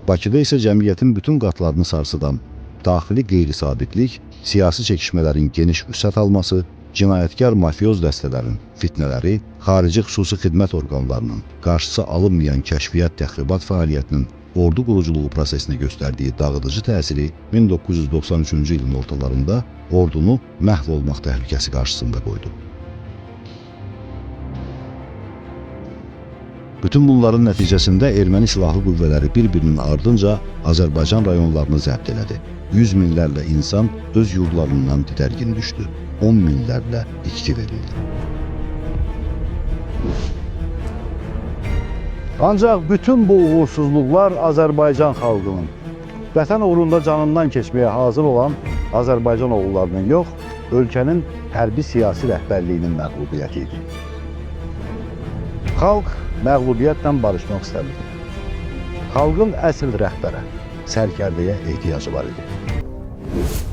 Bakıda isə cəmiyyətin bütün qatlarını sarsıdan daxili qeyri-sabitlik, siyasi çəkişmələrin geniş vüsət alması, cinayətkar mafioz dəstələrin fitnələri, xarici xüsusi xidmət orqanlarının qarşısı alınmayan kəşfiyyat təxribat fəaliyyətinin ordu quruculuğu prosesinə göstərdiyi dağıdıcı təsiri 1993-cü ilin ortalarında ordunu məhv olmaq təhlükəsi qarşısında qoydu. Bütün bunların nəticəsində erməni silahlı qüvvələri bir-birinin ardınca Azərbaycan rayonlarını zəbt elədi. Yüz minlərlə insan öz yurdlarından didərgin düşdü. 10 minlərlə itki verildi. Ancaq bütün bu uğursuzluqlar Azərbaycan xalqının vətən uğrunda canından keçməyə hazır olan Azərbaycan oğullarının yox, ölkənin hərbi siyasi rəhbərliyinin məğlubiyyəti idi. Xalq məğlubiyyətlə barışmaq istəmirdi. Xalqın əsl rəhbərə, sərkərdəyə ehtiyacı var idi.